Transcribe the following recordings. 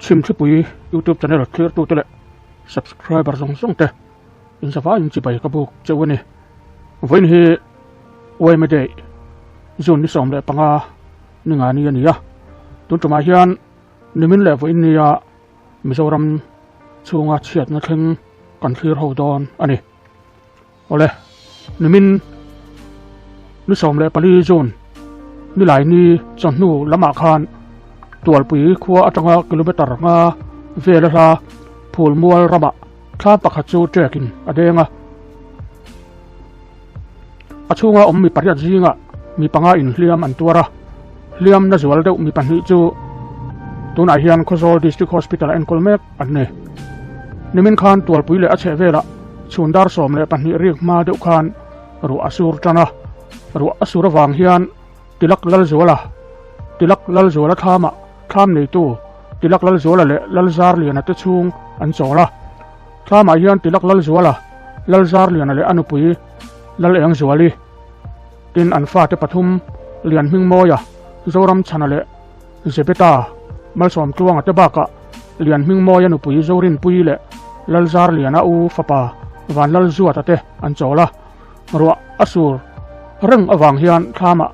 Chhimthlipui YouTube channel thlirtute leh subscriber zawng zawng te inzavaiin chibai ka buk cheu a ni. Vawiin hi Yma Day, June ni 15 ni nga ni a ni a. Tun tumah hian nimin leh vawiin nia Mizoram chhunga chhiatna thleng kan thlir ho dawn a ni. Awle, nimin ni 14 June nilai ni chawhnu lamah khan Tualpui khua atanga kilometer nga vel a hla Phulmual ramah thla pakhat chu trekin a deng a. A chhunga awm mi pariat zingah mi panga inhliam an tuar a, hliam na zual deuh mi pahnih chu tunah hian Khawzawl District Hospital a enkawl mek an ni. Nimin khan Tualpui leh a chheh velah chhun dar 12 rik hma deuh khan ruah a sur tan a, ruah a sur avang hian Tilak Lalzuala, Tilak Lalzuala thlamah thlam neitu Tilak Lalzuala leh Lalzarliana te chhung an chawl a. Thlamah hian Tilak Lalzuala, Lalzarliana leh a nupui Lalengzuali tin an fate pathum Lianhmingmawia, Zoramchhana leh Zebeta Malsawmtluanga te bakah Lianhmingmawia nupui Zorinpuii leh Lalzarliana u fapa Vanlalzuata te an chawl a. Ruah a sur reng avang hian thlamah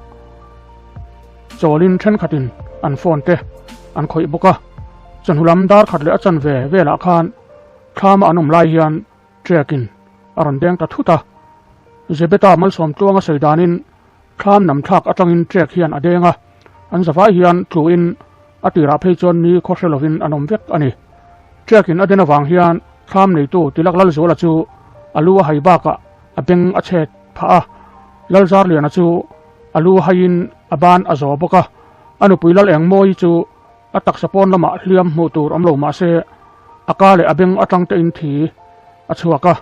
chawlin thenkhatin an phone te an khawih bawk a. Chawhnu lam dar khat leh a chanve velah khan thlama an awm lai hian trekin a rawn deng ta thut a. Zebeta Malsawmtluanga sawi danin thlam nam thlak atangin trek hian a deng a, an zavai hian tluin a tirah phei chuan ni khaw hre lovin an awm vek a ni. Trekin a den avang hian thlam neitu Tilak Lalzuala chu a lu a hai bakah a beng a chhet phah a, Lalzarliana chu a lu haiin a ban a zaw bawk a, a nupui Lal Engmawii chu a taksa pawn lamah hliam hmuh tur awm lo mah se a ka leh a beng atang te in thi a chhuak a,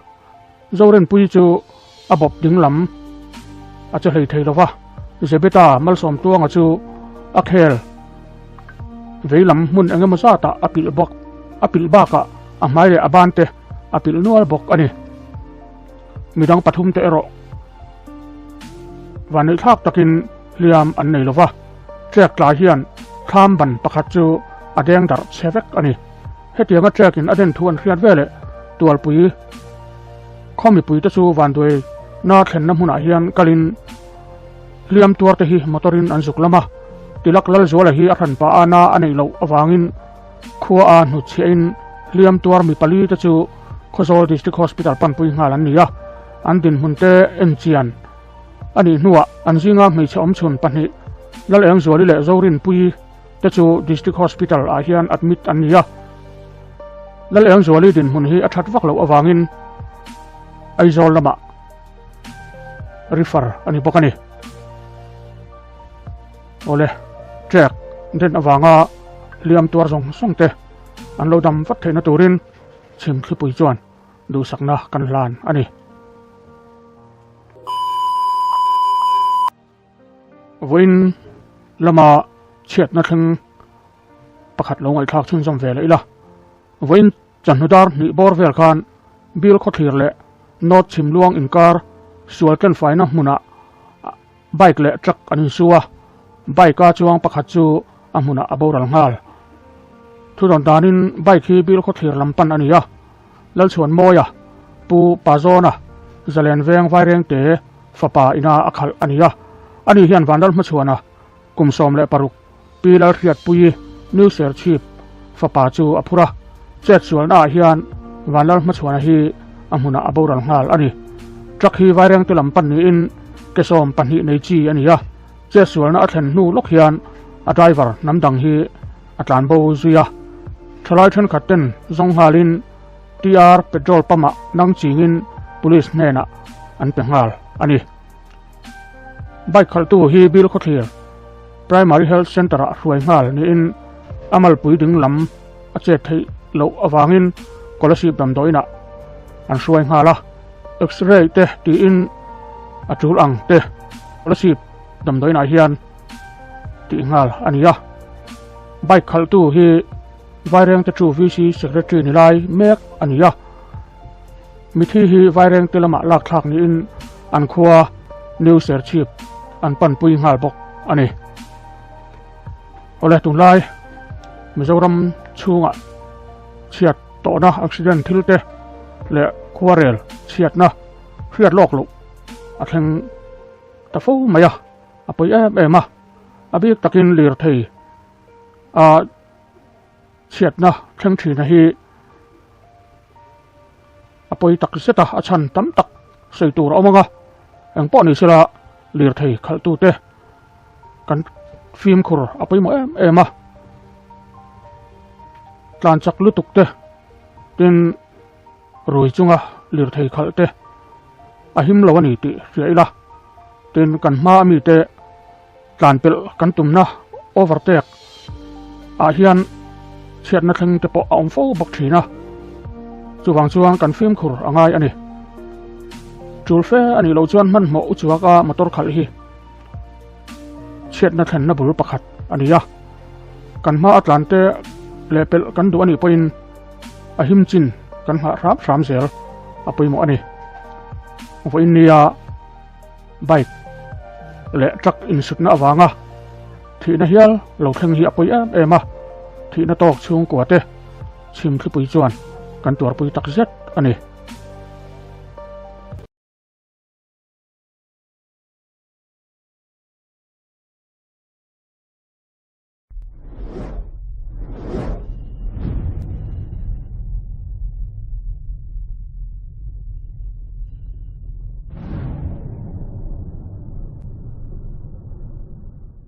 Zorinpuii chu a bawp ding lam a che hlei thei lo va, Zebeta Malsawmtluanga chu a khel vei lam hmun eng emaw zatah a pilh bawk a pilh bakah a hmai leh a ban te a pilh nual bawk a ni. Midang pathum te erawh vanneih thlak takin hliam an nei lo va, trek tlai hian thlam ban pakhat chu a deng darh chhe vek a ni. Hetianga trekin a den thu an hriat veleh Tualpui khaw mipuite chu vanduai na thlenna hmunah hian kalin hliam tuarte hi motor-in an zuk lam a, Tilak Lalzuala hi a hran pah a na a neih loh avangin khua a hnutchhiahin hliam tuar mi pali te chu Khawzawl District Hospital panpui nghal an ni a, an dinhmun te en chian a nih hnuah an zinga hmeichhe awmchhun pahnih Lalengzuali leh Zorinpuii te chu District Hospital ah hian admit an ni a. Lalengzuali dinhmun hi a that vak loh avangin Aizawl lamah refer a ni bawk a ni. Awle, trek den avanga hliam tuar zawng zawng te an lo dam vat theihna turin Chhimthlipui chuan duhsakna kan hlan a ni. Vawiin lama chhiatna thleng pakhat lo ngaihthlak chhunzawm ve leh ila. Vawiin chawhnu dar hnih bawr vel khan Bill Khawthlir leh North Chhimluang inkar sual tlenfaina hmunah bike leh truck an insu a, bike a chuang pakhat chu a hmunah a boral nghal. Thudawn danin bike hi Bill Khawthlir lam pan a ni a, Lalchhuanmawia, Pu Pazawna, Zalen Veng Vairengte fapa ina a khalh a ni a. Ani hian Vanlal Hmachhuana kum 16 Pi Lalhriatpuii New Serchhip fapa chu a phur a. Chet sualnaah hian Vanlal Hmachhuana hi a hmunah a boral nghal a ni. Truck hi Vairengte lam pan niin ke 12 nei chi a ni a. Chet sualna a thlen hnu lawk hian a driver hnam dang hi a tlan bo zui a. Thalai thenkhat ten zawng nghalin TR petrol pump ah nang chingin police hnenah an pe nghal a ni. Bike khalhtu hi Bill Khawthlir Primary Health Centre ah hruai nghal niin a malpui ding lam a chet theih loh avangin Kolasib damdawiinah an hruai nghal a. X-ray te tiin a tul ang te Kolasib damdawiinah hian tih nghal a ni a. Bike khalhtu hi Vairengte chu VC Secretary ni lai mek a ni a. Mithi hi Vairengte lamah lak thlak niin an khua New Serchhip an panpui nghal bawk a ni. Awle tunlai Mizoram. chhungah chhiat tawhna accident thil te leh khuarel chhiatna hriat lawk loh a thleng ta fo mai a, a pawi em em a, a bik takin lirthei a chhiatna thleng thina hi a pawi tak zet a, a chhan tam tak sawi tur a awm ang a, eng pawh ni sela lirthei khalhtute kan fimkhur a pawimawh em em a, tlan chak lutuk te tin rui chunga lirthei khalh te a him lo a ni tih hria ila, tin kan hma a mite tlan pelh kan tumna overtake ah hian chhiatna thleng te pawh a awm fo bawk thin a, chuvang chuan kan fimkhur a ngai a ni. Tul fe a nih loh chuan hmanhmawh u chuak a motor khalh hi chhiatna thlenna bul pakhat a ni a, kan hma a tlan te leh pelh kan duh a nih pawhin a him chin kan nghah hram hram zel a pawimawh a ni. Vawiin nia bike leh truck insutna avanga thihna hial lo thleng hi a pawi em em a, thihna tawk chhungkua te chhim thlipui chuan kan tuarpui tak zet a ni.